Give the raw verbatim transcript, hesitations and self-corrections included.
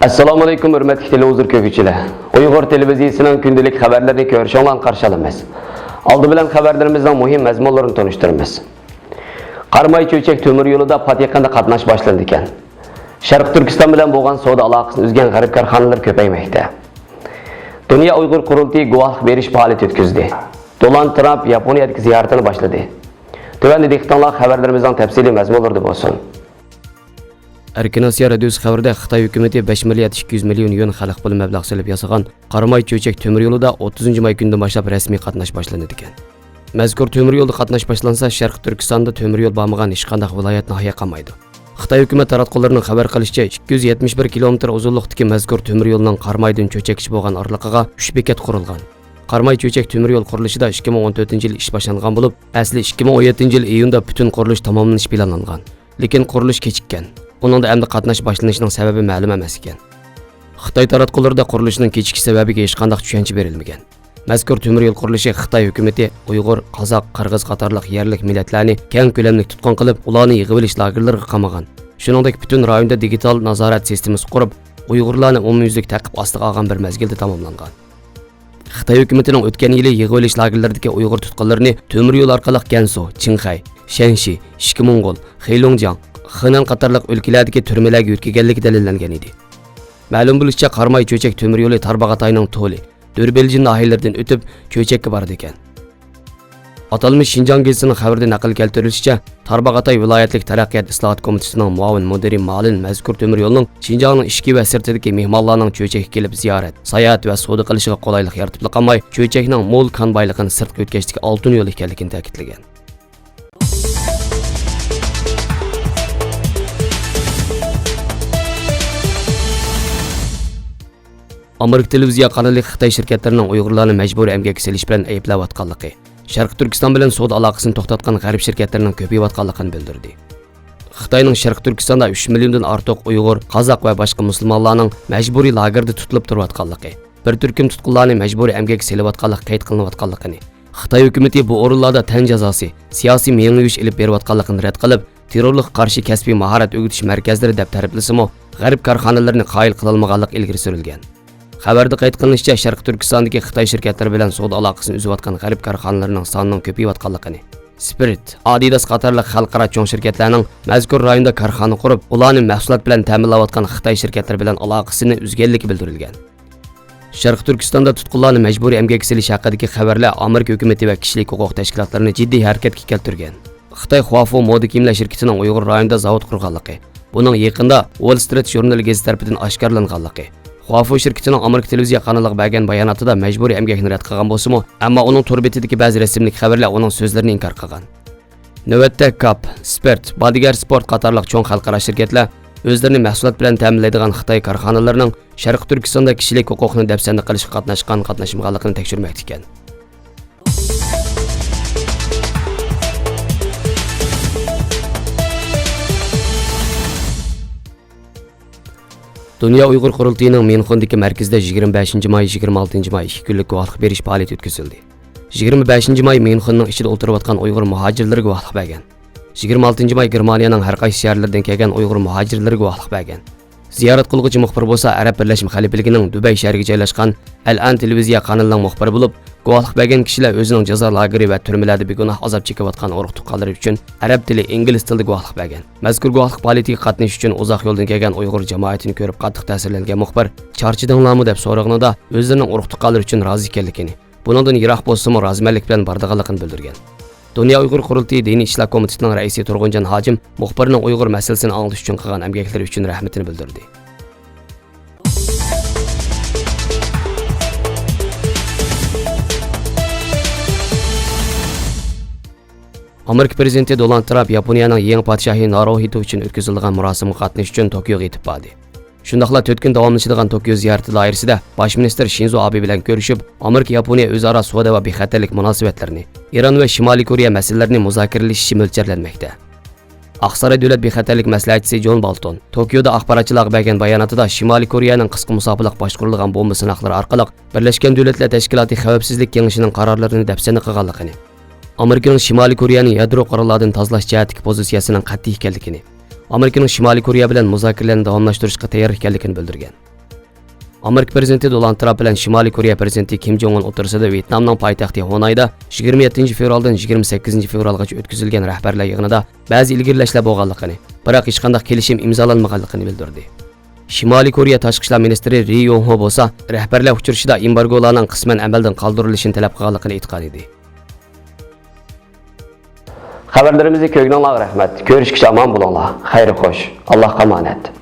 ئەسسالامۇئەلەيكۇم، ھۆرمەتلىك تېلېۋىزور كۆرگۈچىلەر. ئۇيغۇر تېلېۋىزىيىسىنىڭ كۈندىلىك خەۋەرلىرىنى كۆرۈشۈڭلارنى قارشى ئالىمىز. ئالدى بىلەن خەۋەرلىرىمىزنىڭ مۇھىم مەزمۇنلىرىنى تونۇشتۇرىمىز. قاراماي چۆچەك تۆمۈر يولىدا پات يېقىندا قاتناش باشلىنىدىكەن. شەرقىي تۈركىستان بىلەن بولغان سودا ئالاقىسىنى ئۈزگەن غەرب كارخانىلىرى كۆپەيمەكتە. دۇنيا ئۇيغۇر قۇرۇلتىيى گۇۋاھلىق بېرىش پائالىيىتى ئۆتكۈزدى. دونالد ترامپ ياپونىيەدىكى زىيارىتىنى باشلىدى. تۆۋەندە دىققىتىڭلار خەۋەرلىرىمىزنىڭ تەپسىلىي مەزمۇنلىرىدا بولسۇن. ئەركىن ئاسىيا رادىيوسى خەۋىرىدە خىتاي ھۆكۈمىتى بەش مىليارد ئىككى يۈز مىليون يۈەن خەلق پۇلى مەبلەغ سېلىپ ياسىغان قاراماي چۆچەك تۆمۈر يولىدا ئوتتۇزىنچى ماي كۈنىدىن باشلاپ رەسمىي قاتناش باشلىنىدىكەن. مەزكۇر تۆمۈر يولدا قاتناش باشلانسا، شەرقىي تۈركىستاندا تۆمۈر يول بارمىغان ھېچقانداق ۋىلايەت، ناھىيە قالمايدۇ. خىتاي ھۆكۈمەت تاراتقۇلىرىنىڭ خەۋەر قىلىشىچە، ئىككى يۈز يەتمىش بىر كىلومېتىر ئۇزۇنلۇقتىكى مەزكۇر تۆمۈر يولنىڭ قارامايدىن چۆچەككىچە بولغان ئارىلىقىغا ئۈچ بېكەت قۇرۇلغان. قاراماي چۆچەك تۆمۈر يول قۇرۇلۇشىدا ئىككى مىڭ ئون تۆتىنچى يىلى ئىش باشلانغان بولۇپ، ئەسلى ئىككى مىڭ ئون يەتتىنچى يىلى ئىيۇندا پۈتۈن قۇرۇلۇش تاماملىنىشى پىلانلانغان. لېكىن قۇرۇلۇش كېچىككەن. ئۇنىڭدا ئەمدى قاتناش باشلىنىشىنىڭ سەۋەبى مەلۇم ئەمەس ئىكەن. خىتاي تاراتقۇلىرىدا قۇرۇلۇشنىڭ كېچىكىش سەۋەبىگە ھېچقانداق چۈشەنچە بېرىلمىگەن. مەزكۇر تۆمۈر يول قۇرۇلۇشى خىتاي ھۆكۈمىتى ئۇيغۇر، قازاق، قىرغىز قاتارلىق يەرلىك مىللەتلەرنى كەڭ كۆلەملىك تۇتقۇن قىلىپ، ئۇلارنى يىغىۋېلىش لاگېرلىرىغا قامىغان. شۇنىڭدەك پۈتۈن رايوندا دىگىتال نازارەت سىستېمىسى قۇرۇپ، ئۇيغۇرلارنى ئومۇميۈزلۈك تەقىب ئاستىغا ئالغان بىر مەزگىلدە تاماملانغان. خىتاي ھۆكۈمىتىنىڭ ئۆتكەن يىلى يىغىۋېلىش لاگېرلىرىدىكى ئۇيغۇر تۇتقۇنلىرىنى تۆمۈر يول ئارقىلىق گەنسۇ، چىڭخەي، شەنشى، ئىچكى موڭغۇل، خېيلۇڭجياڭ، خېنەن قاتارلىق ئۆلكىلەردىكى تۈرمىلەرگە يۆتكىگەنلىكى دەلىللەنگەن ئىدى. مەلۇم بولۇشىچە، قاراماي چۆچەك تۆمۈر يولى تارباغاتاينىڭ تولى، دۆربىلجىن ناھىيەلىرىدىن ئۆتۈپ، چۆچەككە بارىدىكەن. ئاتالمىش شىنجاڭ گېزىتىنىڭ خەۋىرىدە نەقىل كەلتۈرۈلۈشىچە، تارباغاتاي ۋىلايەتلىك تەرەققىيات ئىسلاھات كومىتېتىنىڭ مۇئاۋىن مۇدىرى مالىن مەزكۇر تۆمۈر يولنىڭ شىنجاڭنىڭ ئىچكى ۋە سىرتىدىكى مېھمانلارنىڭ چۆچەككە كېلىپ زىيارەت، ساياھەت ۋە سودا قىلىشىغا قولايلىق يارىتىپلا قالماي، چۆچەكنىڭ مول كان بايلىقىنى سىرتقا يۆتكەشتىكى ئالتۇن يول ئىكەنلىكىنى تەكىتلىگەن. ئامېرىكا تېلېۋىزىيە قانىلى خىتاي شىركەتلىرىنىڭ ئۇيغۇرلارنى مەجبۇرىي ئەمگەككە سېلىش بىلەن ئەيىبلەۋاتقانلىقى، شەرقىي تۈركىستان بىلەن سودا ئالاقىسىنى توختاتقان غەرب شىركەتلىرىنىڭ كۆپىيىۋاتقانلىقىنى بىلدۈردى. خىتاينىڭ شەرقىي تۈركىستاندا ئۈچ مىليوندىن ئارتۇق ئۇيغۇر، قازاق ۋە باشقا مۇسۇلمانلارنىڭ مەجبۇرىي لاگېردا تۇتۇلۇپ تۇرۇۋاتقانلىقى، بىر تۈركۈم تۇتقۇنلارنى مەجبۇرىي ئەمگەككە سېلىۋاتقانلىقى قەيت قىلىنىۋاتقانلىقىنى، خىتاي ھۆكۈمىتى بۇ ئورۇنلاردا تەن جازاسى، سىياسىي مېڭە يۇيۇش ئېلىپ بېرىۋاتقانلىقىنى رەت قىلىپ، تېررورلۇققا قارشى كەسپىي ماھارەت ئۆگىتىش مەركەزلىرى دەپ تەرىپلىسىمۇ، غەرب كارخانىلىرىنى قايىل قىلالمىغانلىقى ئىلگىرى سۈرۈلگەن. خەۋەردە قەيت قىلىنىشىچە، شەرقىي تۈركىستاندىكى خىتاي شىركەتلىرى بىلەن سودا ئالاقىسىنى ئۈزۈۋاتقان غەرب كارخانىلىرىنىڭ سانىنىڭ كۆپىيىۋاتقانلىقىنى، سپىرت، ئادىداس قاتارلىق خەلقئارا چوڭ شىركەتلەرنىڭ مەزكۇر رايوندا كارخانا قۇرۇپ، ئۇلارنى مەھسۇلات بىلەن تەمىنلەۋاتقان خىتاي شىركەتلىرى بىلەن ئالاقىسىنى ئۈزگەنلىكى بىلدۈرۈلگەن. شەرقىي تۈركىستاندا تۇتقۇنلارنى مەجبۇرىي ئەمگەككە سېلىش ھەققىدىكى خەۋەرلەر ئامېرىكا ھۆكۈمىتى ۋە كىشىلىك ھوقۇق تەشكىلاتلىرىنى جىددىي ھەرىكەتكە كەلتۈرگەن. خىتاي خۇافۇ مودا كىيىملەر شىركىتىنىڭ ئۇيغۇر رايونىدا زاۋۇت قۇرغانلىقى، بۇنىڭ يېقىندا ۋول سترىت ژۇرنىلى گېزىتى تەرىپىدىن ئاشكارىلانغانلىقى، خۇافۇ شىركىتىنىڭ ئامېرىكا تېلېۋىزىيە قانىلىغا بەرگەن باياناتىدا مەجبۇرىي ئەمگەكنى رەت قىلغان بولسىمۇ، ئەمما ئۇنىڭ تور بېتىدىكى بەزى رەسىملىك خەۋەرلەر ئۇنىڭ سۆزلىرىنى ئىنكار قىلغان. نۆۋەتتە كاپ، سپىرت، بادىگەر سپورت قاتارلىق چوڭ خەلقئارا شىركەتلەر ئۆزلىرىنى مەھسۇلات بىلەن تەمىنلەيدىغان خىتاي كارخانىلىرىنىڭ شەرقىي تۈركىستاندا كىشىلىك ھوقۇقنى دەپسەندە قىلىشقا قاتناشقان، قاتناشمىغانلىقىنى تەكشۈرمەكتە ئىكەن. دۇنيا ئۇيغۇر قۇرۇلتىيىنىڭ ميۇنخېندىكى مەركىزىدە يىگىرمە بەشىنچى ماي، يىگىرمە ئالتىنچى ماي ئىككى كۈنلۈك گۇۋاھلىق بېرىش پائالىيىتى ئۆتكۈزۈلدى. يىگىرمە بەشىنچى ماي ميۇنخېننىڭ ئىچىدە ئولتۇرۇۋاتقان ئۇيغۇر مۇھاجىرلىرى گۇۋاھلىق بەرگەن. يىگىرمە ئالتىنچى ماي گېرمانىيەنىڭ ھەر قايسى شەھەرلىرىدىن كەلگەن ئۇيغۇر مۇھاجىرلىرى گۇۋاھلىق بەرگەن. زىيارەت قىلغۇچى مۇخبىر بولسا ئەرەب بىرلەشمە خەلىپىلىكىنىڭ دۇبەي شەھىرىگە جايلاشقان ئەل ئەن تېلېۋىزىيە قانىلىنىڭ مۇخبىرى بولۇپ، گۇۋاھلىق بەرگەن كىشىلەر ئۆزىنىڭ جازا لاگېرى ۋە تۈرمىلەردە بىگۇناھ ئازاب چېكىۋاتقان ئۇرۇق-تۇغقانلىرى ئۈچۈن ئەرەب تىلى، ئىنگلىز تىلىدا گۇۋاھلىق بەرگەن. مەزكۇر گۇۋاھلىق پائالىيىتىگە قاتنىشىش ئۈچۈن ئۇزاق يولدىن كەلگەن ئۇيغۇر جامائىتىنى كۆرۈپ قاتتىق تەسىرلەنگەن مۇخبىر، چارچىدىڭلارمۇ دەپ سورىغىنىدا، ئۆزلىرىنىڭ ئۇرۇق-تۇغقانلىرى ئۈچۈن رازى ئىكەنلىكىنى، بۇنىڭدىن يىراق بولسىمۇ رازىمەنلىك بىلەن بارىدىغانلىقىنى بىلدۈرگەن. دۇنيا ئۇيغۇر قۇرۇلتىيى دىنىي ئىشلار كومىتېتىنىڭ رەئىسى تۇرغۇنجان ھاجىم مۇخبىرنىڭ ئۇيغۇر مەسىلىسىنى ئاڭلىتىش ئۈچۈن قىلغان ئەمگەكلىرى ئۈچۈن رەھمىتىنى بىلدۈردى. ئامېرىكا پىرېزىدېنتى دونالد ترامپ ياپونىيەنىڭ يېڭى پادىشاھى ناروھىتو ئۈچۈن ئۆتكۈزۈلىدىغان مۇراسىمغا قاتنىشىش ئۈچۈن توكيوغا يېتىپ باردى. شۇنداقلا تۆت كۈن داۋاملىشىدىغان توكيو زىيارىتى دائىرىسىدە باش مىنىستىر شىنزو ئابې بىلەن كۆرۈشۈپ، ئامېرىكا ياپونىيە ئۆزئارا سودا ۋە بىخەتەرلىك مۇناسىۋەتلىرىنى، ئىران ۋە شىمالىي كورېيە مەسىلىلىرىنى مۇزاكىرىلىشىشى مۆلچەرلەنمەكتە. ئاقساراي دۆلەت بىخەتەرلىك مەسلىھەتچىسى جون بولتون توكيودا ئاخباراتچىلارغا بەرگەن باياناتىدا شىمالىي كورېيەنىڭ قىسقا مۇساپىلىق باشقۇرۇلىدىغان بومبا سىناقلىرى ئارقىلىق بىرلەشكەن دۆلەتلەر تەشكىلاتى خەۋپسىزلىك كېڭىشىنىڭ قارارلىرىنى دەپسەندە قىلغانلىقىنى، ئامېرىكىنىڭ شىمالىي كورېيەنى يادرو قوراللاردىن تازىلاش جەھەتتىكى پوزىتسىيەسىنىڭ قەتئىي ئىكەنلىكىنى، ئامېرىكىنىڭ شىمالىي كورېيە بىلەن مۇزاكىرىلەرنى داۋاملاشتۇرۇشقا تەييار ئىكەنلىكىنى بىلدۈرگەن. ئامېرىكا پرېزىدېنتى دونالد ترامپ بىلەن شىمالىي كورېيە پرېزىدېنتى كىم جوڭ ئۇن ئوتتۇرىسىدا ۋيېتنامنىڭ پايتەختى ھونايدا يىگىرمە يەتتىنچى فېۋرالدىن يىگىرمە سەككىزىنچى فېۋرالغىچە ئۆتكۈزۈلگەن رەھبەرلەر يىغىنىدا بەزى ئىلگىرىلەشلەر بولغانلىقىنى، بىراق ھېچقانداق كېلىشىم ئىمزالانمىغانلىقىنى بىلدۈردى. شىمالىي كورېيە تاشقى ئىشلار مىنىستىرى رى يونغ ھو بولسا رەھبەرلەر ئۇچرىشىشىدا ئېمبارگولارنىڭ قىسمەن ئەمەلدىن قالدۇرۇلۇشىنى تەلەپ قىلغانلىقىنى ئېيتقان ئىدى. خەۋەرلىرىمىزنى كۆرگىنىڭلارغا رەھمەت. كۆرۈشكىچە ئامان بولۇڭلار. خەير خوش. ئاللاھقا ئامانەت.